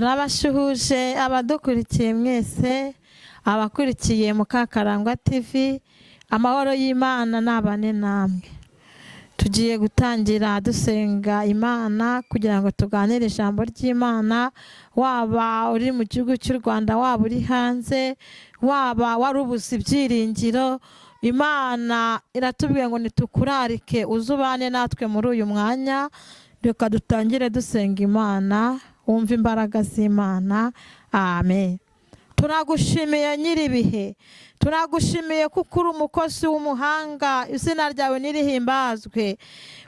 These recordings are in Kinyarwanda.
Turabashuhuje abadukurikiye mwese, abakurikiye Mukakarangwa TV, amahoro y'Imana nabane namwe. Tugiye gutangira dusenga Imana kugira ngo tuganire ijambo ry'Imana, waba uri mu gihugu cy'u Rwanda, waba uri hanze, waba warubuze ibyiringiro, Imana iratubwiye ngo nitukurarike uzubane natwe muri uyu mwanya. Reka dutangire dusenga Imana, wumve imbaraga z'Imana. Amen. Turagushimiye nyiribihe, turagushimiye kuko uri umukozi w'umuhanga, izina ryawe nirihimbazwe.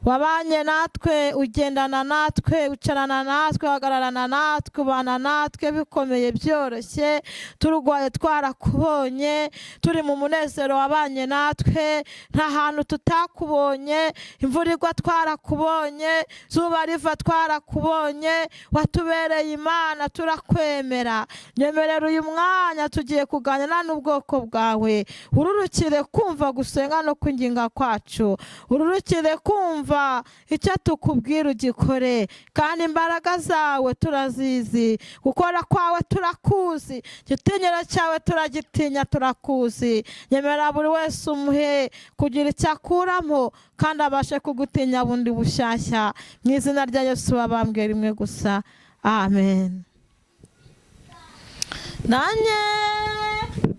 Wabanye natwe, ugendana natwe, ucarana natwe, uhagararana natwe, ubana natwe bikomeye byoroshye, turwaye twarakubonye, turi mu munezero wabanye natwe, nta hantu tutakubonye, imvura igwa twarakubonye, zuba riva twarakubonye, watubereye Imana turakwemera. Nyemerera uyu mwanya tugiye kuganira n'ubwoko bwawe, ururukire kumva gusenga no kwinginga kwacu, ururukire kumva icyo tukubwira ugikore, kandi imbaraga zawe turazizi, gukora kwawe turakuzi, igitinyiro cyawe turagitinya turakuzi. Nyemera buri wese umuhe kugira icyo akuramo kandi abashe kugutinya bundi bushyashya, mu izina rya Yesu wabambwe rimwe gusa, amen. Nanjye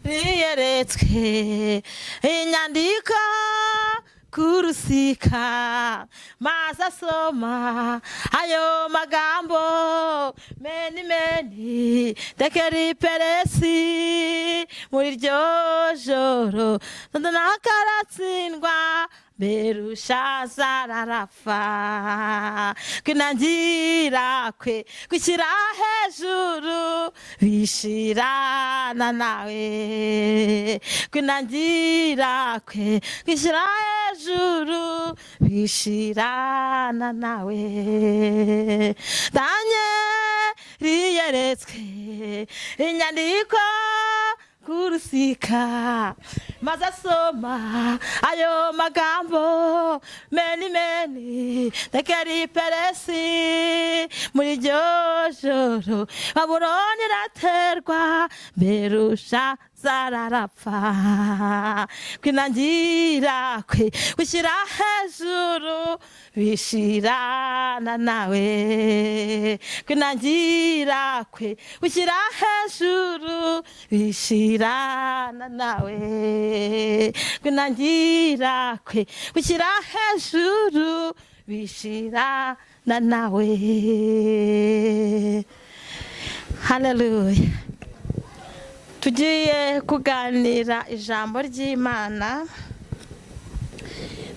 niyeretswe inyandiko kurusika, maze asoma ayo magambo meni meni tekeri peresi. Muri iryo joro nakaratsindwa, Berushazara arapfa, kwinangira kwe gushyira hejuru bishirana nawe, kwinangira kwe gushyira hejuru bishirana nawe. Daniel yeretswe inyandiko kurusika, maze asoma ayo magambo meni meni tekeri peresi. Muri iryo joro Babuloni iraterwa, Berusha zararapfa, kwinangira kwe gushyira hejuru bishirana nawe, kwinangira kwe gushyira hejuru bishirana nawe, kwinangira kwe gushyira hejuru bishirana nawe. Haleluya. Tugiye kuganira ijambo ry'Imana,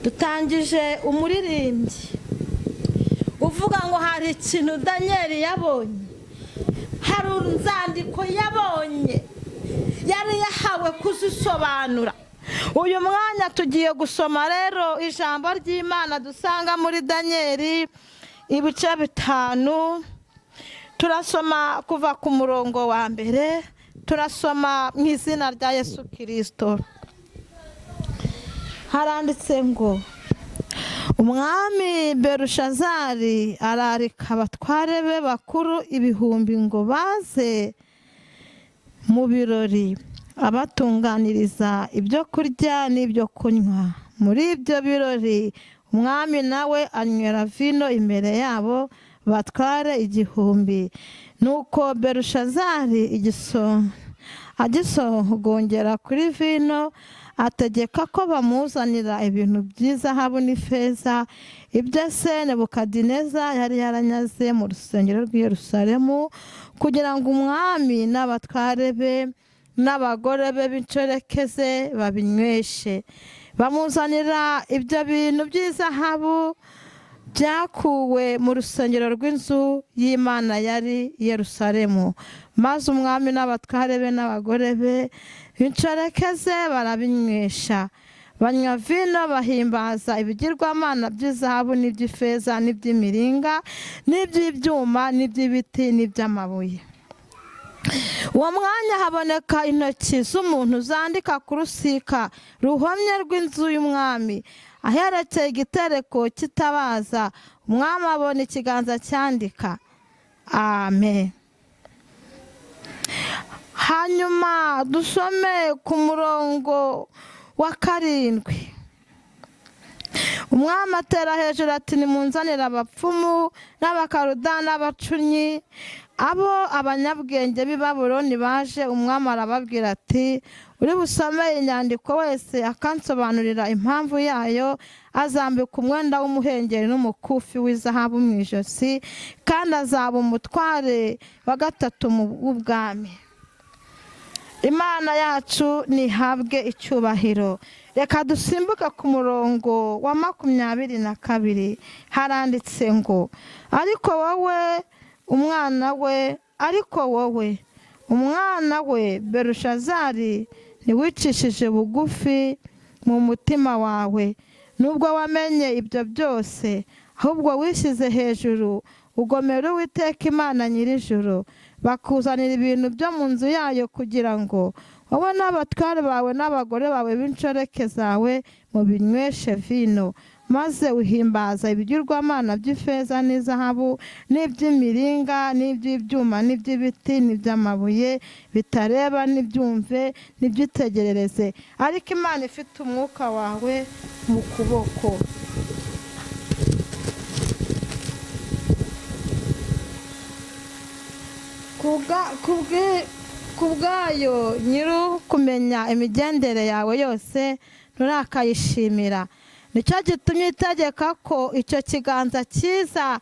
dutangije umuririmbyi uvuga ngo hari ikintu Daniel yabonye, hari inzandiko yabonye yari yahawe kuzisobanura. Uyu mwanya tugiye gusoma rero ijambo ry'Imana dusanga muri Daniel ibice 5, turasoma kuva ku murongo wa mbere, turasoma mu izina rya Yesu Kirisito. Haranditse ngo umwami Berushazari ararika abatware be bakuru ibihumbi ngo baze mu birori, abatunganiriza ibyo kurya n'ibyo kunywa. Muri ibyo birori umwami nawe anywera vino imbere yabo batware igihumbi. Nuko Berushazari agisogongera kuri vino, ategeka ko bamuzanira ibintu by'izahabu n'ifeza, ibyo se Nebukadineza yari yaranyaze mu rusengero rw'i Yerusalemu, kugira ngo umwami n'abatware be n'abagore be b'inshoreke ze babinyweshe. Bamuzanira ibyo bintu by'izahabu byakuwe mu rusengero rw'inzu y'Imana yari Yerusalemu, maze umwami n'abatware be n'abagore be b'inshoreke ze barabinywesha. Banywa vino, bahimbaza ibigirwamana by'izahabu n'iby'ifeza n'iby'imiringa n'iby'ibyuma n'iby'ibiti n'iby'amabuye. Uwo mwanya haboneka intoki z'umuntu zandika ku rusika ruhomye rw'inzu y'umwami, aherekeye igitereko kitabaza. Umwami abona ikiganza cyandika. Amen. Hanyuma dusome ku murongo wa 7. Umwami atera hejuru ati: "Nimunzanire abapfumu n'Abakaruda n'abacunnyi." Abo abanyabwenge b'i Babuloni baje, umwami arababwira ati: "Uri busome inyandiko wese akansobanurira impamvu yayo, azambika umwenda w'umuhengeri n'umukufi w'izahabu mu ijosi, kandi azaba umutware wa gatatu w'ubwami." Imana yacu ntihabwe icyubahiro. Reka dusimbuke ku murongo wa 22. Haranditse ngo: "Ariko wowe umwana we, ariko wowe umwana we Berushazari, ntiwicishije bugufi mu mutima wawe nubwo wamenye ibyo byose, ahubwo wishyize hejuru, ugomera Uwiteka Imana nyir'ijuru. Bakuzanira ibintu byo mu nzu yayo kugira ngo wowe n'abatware bawe n'abagore bawe b'inshoreke zawe mubinyweshe vino, maze uhimbaza ibigirwamana by'ifeza n'izahabu n'iby'imiringa n'iby'ibyuma n'iby'ibiti n'iby'amabuye, bitareba, n'ibyumve, n'ibyitegerereze. Ariko Imana ifite umwuka wawe mu kuboko." Ku bwayo nyiri kumenya imigendere yawe yose nturakayishimira. Nicyo gitumye itegeka ko icyo kiganza cyiza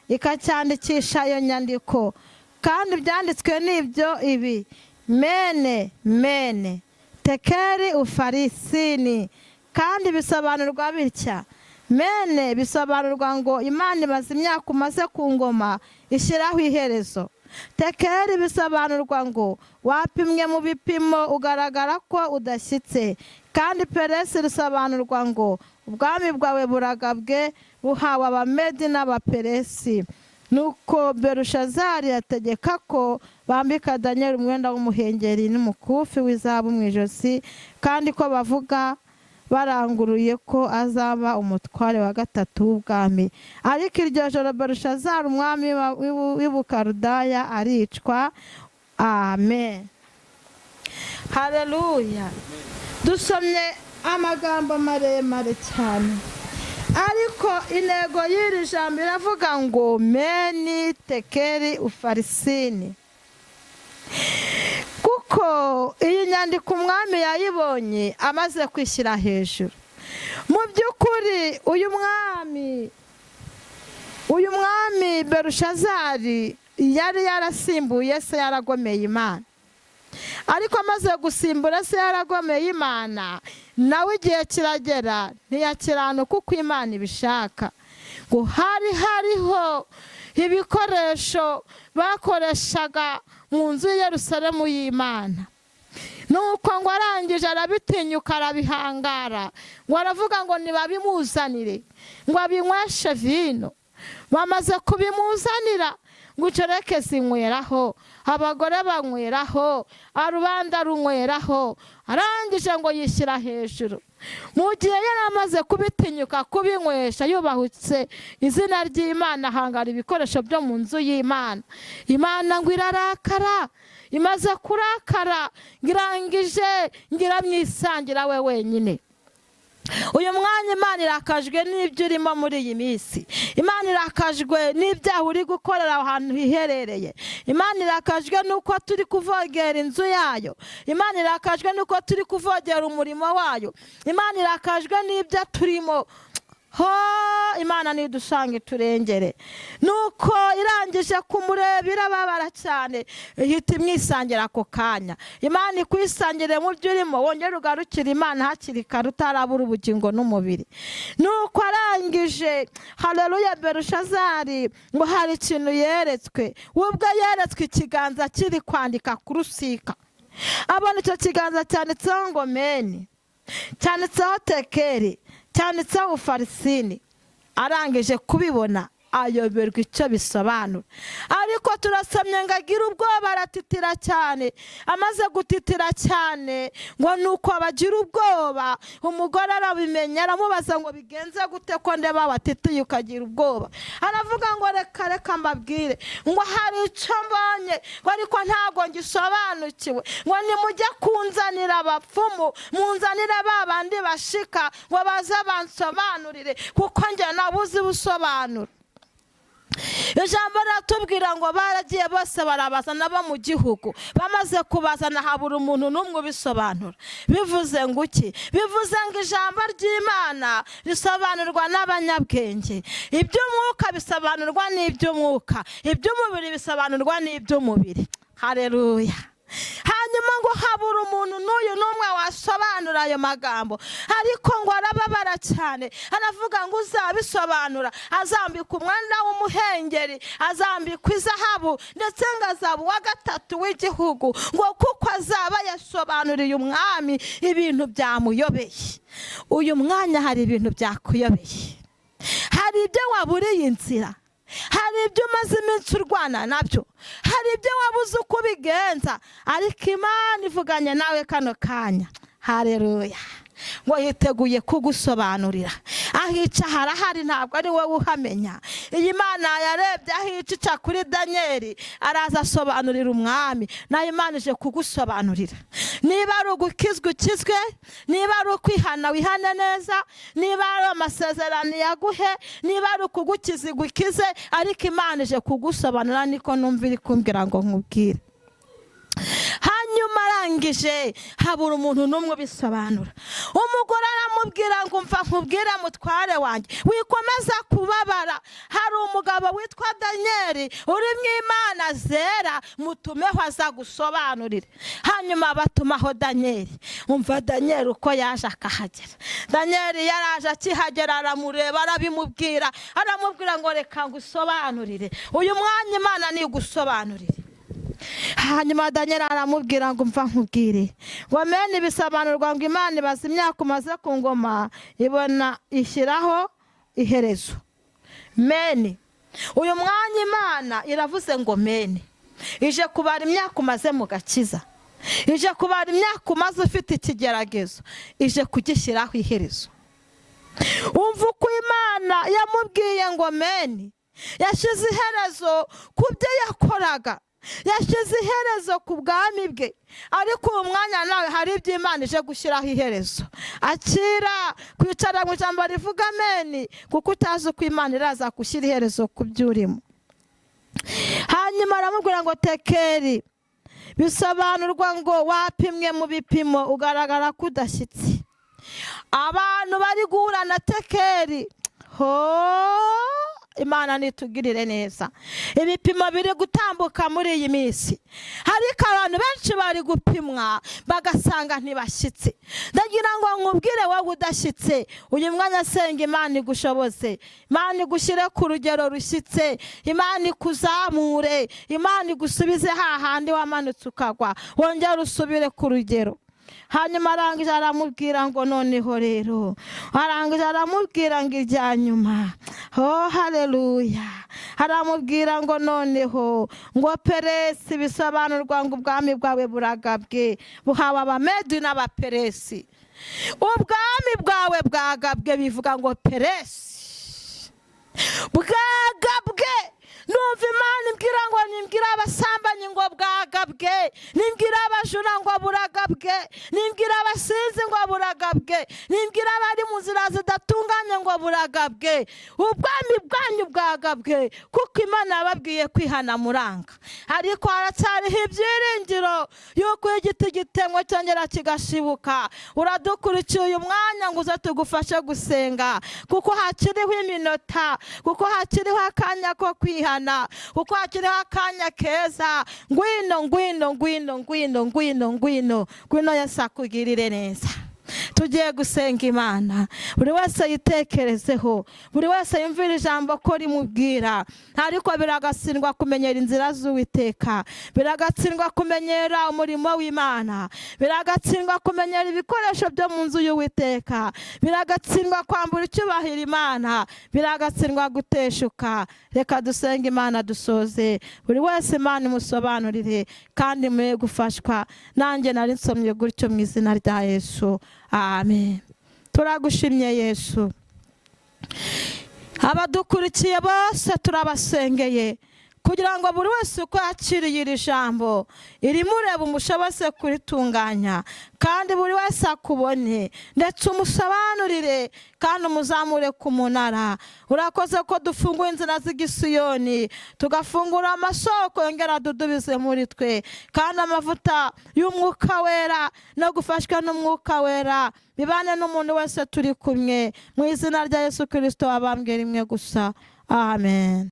ikacyandikisha iyo nyandiko. Kandi byanditswe n'ibyo ibi: mene mene tekeri ufarisini. Kandi bisobanurwa bitya: mene bisobanurwa ngo Imana ibaza imyaka umaze ku ngoma, ishyiraho iherezo. Tekeri bisobanurwa ngo wapimwe mu bipimo, ugaragara ko udashyitse. Kandi peresi risobanurwa ngo ubwami bwawe buragabwe, buhawe Abamedi n'Abaperesi. Nuko Berushazari yategeka ko bambika Daniel umwenda w'umuhengeri n'umukufi w'izahabu mu ijosi, kandi ko bavuga baranguruye ko azaba umutware wa gatatu w'ubwami. Ariko iryo joro Berushazari umwami w'i Bukaludaya aricwa. Amen, haleluya. Dusomye amagambo maremare cyane, ariko intego y'iri jambo iravuga ngo meni tekeri ufarisini. Kuko iyi nyandiko umwami yayibonye amaze kwishyira hejuru. Mu by'ukuri uyu mwami Berushazari yari yarasimbuye se yaragomeye Imana. Ariko amaze gusimbura se yaragomeye Imana, nawe igihe kiragera ntiyakiranuka uko Imana ibishaka. Ngo hari hariho ibikoresho bakoreshaga mu nzu Yerusalemu y'Imana. Nuko ngo arangije arabitinyuka, arabihangara, ngo aravuga ngo ntibabimuzanire, ngo abinyweshe vino. Bamaze kubimuzanira, ngo inshoreke zinyweraho, abagore banyweraho, rubanda runyweraho. Arangije ngo yishyira hejuru. Mu gihe yari amaze kubitinyuka kubinywesha, yubahutse izina ry'Imana, ahangara ibikoresho byo mu nzu y'Imana, Imana ngo irarakara. Imaze kurakara, ngirangije ngiramwisangira we wenyine. Uyu mwanya Imana irakajwe n'ibyo urimo muri iyi minsi. Imana irakajwe n'ibyaha uri gukorera ahantu hiherereye. Imana irakajwe n'uko turi kuvogera inzu yayo. Imana irakajwe n'uko turi kuvogera umurimo wayo. Imana irakajwe n'ibyo turimo ho. Imana nidusanga iturengere. Nuko irangije kumureba irababara cyane, ihita imwisangira ako kanya. Imana ikwisangire mu byo urimo, wongere ugarukire Imana hakiri kare, utarabura ubugingo n'umubiri. Nuko arangije, haleluya, Berushazari ngo hari ikintu yeretswe. We ubwo yeretswe ikiganza kiri kwandika ku rusika. Abona icyo kiganza cyanditseho ngo meni, cyanditseho tekeri, cyanditseho ufarisini. Arangije kubibona Ayoberwa icyo bisobanura. Ariko turasamye ngo agire ubwoba, aratitira cyane. Amaze gutitira cyane ngo nuko bagira ubwoba, umugore arabimenya, aramubaza ngo bigenze gute ko ndeba watitiye ukagira ubwoba? Aravuga ngo reka reka mbabwire, ngo hari icyo mbonye, ngo ariko ntabwo ngisobanukiwe, ngo nimujye kunzanira abapfumu, munzanire ba bandi bashika, ngo baze bansobanurire, kuko njye nabuze ubusobanuro. Ijambo riratubwira ngo baragiye bose barabazana bo mu gihugu. Bamaze kubazana, habura umuntu n'umwe ubisobanura. Bivuze ngo iki? Bivuze ngo ijambo ry'Imana risobanurwa n'abanyabwenge. Iby'umwuka bisobanurwa n'iby'umwuka, iby'umubiri bisobanurwa n'iby'umubiri. Hareruya! Hanyuma ngo habura umuntu n'uyu n'umwe wasobanura ayo magambo. Ariko ngo arababara cyane, aravuga ngo uzabisobanura azambikwa umwenda w'umuhengeri, azambikwa izahabu, ndetse ngo azaba uwa gatatu w'igihugu, ngo kuko azaba yasobanuriye umwami ibintu byamuyobeye. Uyu mwanya hari ibintu byakuyobeye, hari ibyo waburiye inzira, hari ibyo umaze iminsi urwana nabyo, hari ibyo wabuze uko ubigenza, ariko Imana ivuganye nawe kano kanya. Hareruya! Ngo yiteguye kugusobanurira. Aho ica harahari, ntabwo ari wowe uhamenya. Iyi Mana yarebye aho ica, ica kuri Daniyeli, araza asobanurira umwami. Nayo Imana ije kugusobanurira. Niba ari ugukizwa, ukizwe. Niba ari ukwihana, wihane neza. Niba ari amasezerano, yaguhe. Niba ari ukugukiza, igukize. Ariko Imana ije kugusobanurira, niko numva iri kumbwira ngo nkubwire. Hanyuma arangije, habura umuntu n'umwe ubisobanura. Umugore aramubwira ngo mva nkubwire, mutware wanjye, wikomeza kubabara. Hari umugabo witwa Daniyeli uri mu Imana zera, mutumeho aza gusobanurire. Hanyuma batumaho Daniyeli. Umva Daniyeli uko yaje akahagera. Daniyeli yaraje, akihagera aramureba, arabimubwira, aramubwira ngo reka ngusobanurire. Uyu mwanya Imana nigusobanurire. Hanyuma Daniel aramubwira ngo mva nkubwire, ngo mene ibisobanurwa ngo Imana ibaza imyaka umaze ku ngoma, ibona ishyiraho iherezo. Mene, uyu mwanya Imana iravuze ngo mene. Ije kubara imyaka umaze mu gakiza, ije kubara imyaka umaze ufite ikigeragezo, ije kugishyiraho iherezo. Umva uko Imana yamubwiye ngo mene. Yashyize iherezo ku byo yakoraga, yashyize iherezo ku bwami bwe. Ariko uwo mwanya nawe hari ibyo Imana ije gushyiraho iherezo. Akira kwicara mu ijambo rivuga ameni, kuko utazi uko Imana iraza gushyira iherezo ku byo urimo. Hanyuma aramubwira ngo tekeri bisobanurwa ngo wapimwe mu bipimo, ugaragara ko udashyitse. Abantu bari guhura na tekeri ho, Imana nitugirire neza. Ibipimo biri gutambuka muri iyi minsi, ariko abantu benshi bari gupimwa bagasanga ntibashyitse. Ndagira ngo nkubwire wowe udashyitse uyu mwanya, asenga Imana igushoboze, Imana igushyire ku rugero rushyitse, Imana ikuzamure, Imana igusubize hahandi wamanutse ukagwa, wongere usubire ku rugero. Hanyuma arangije aramubwira ngo noneho rero, arangije aramubwira ngo irya nyuma, oh haleluya, aramubwira ngo noneho ngo Peresi bisobanurwa ngo ubwami bwawe buragabwe, buhawe Abamedi n'Abaperesi. Ubwami bwawe bwagabwe, bivuga ngo Peresi bwagabwe. Numva Imana imbwira ngo nimbwira abasambanyi ngo bwagabwe, nimbwira abajura ngo buragabwe, nimbwira abasinzi ngo buragabwe, nimbwira abari mu nzira zidatunganye ngo buragabwe. Ubwami bwanyu bwagabwe, kuko Imana yababwiye kwihana muranga. Ariko haracyariho ibyiringiro yuko iyo igiti gitemwe cyongera kigashibuka. Uradukurikiye uyu mwanya ngo uze tugufashe gusenga, kuko hakiriho iminota, kuko hakiriho akanya ko kwihana, kuko hakiriho akanya keza. Ngwino, ngwino, ngwino, ngwino, ngwino, ngwino, ngwino, Yesu akugirire neza. Tugiye gusenga Imana, buri wese yitekerezeho, buri wese yumvira ijambo ko rimubwira. Ariko biragatsindwa kumenyera inzira z'Uwiteka, biragatsindwa kumenyera umurimo w'Imana, biragatsindwa kumenyera ibikoresho byo mu nzu y'Uwiteka, biragatsindwa kwambura icyubahiro Imana, biragatsindwa guteshuka. Reka dusenge Imana dusoze, buri wese Imana imusobanurire kandi muye gufashwa. Nanjye nari nsomye gutyo mu izina rya Yesu, amen. Turagushimye Yesu. Abadukurikiye bose turabasengeye kugira ngo buri wese uko yakiriye iri jambo irimureba umushobose kuritunganya, kandi buri wese akubone ndetse umusobanurire kandi umuzamure ku munara. Urakoze ko dufunguye inzira z'igisiyoni, tugafungura amasoko yongera adudubize muri twe, kandi amavuta y'Umwuka Wera no gufashwa n'Umwuka Wera bibane n'umuntu wese turi kumwe, mu izina rya Yesu Kirisito wabambwe rimwe gusa, amen.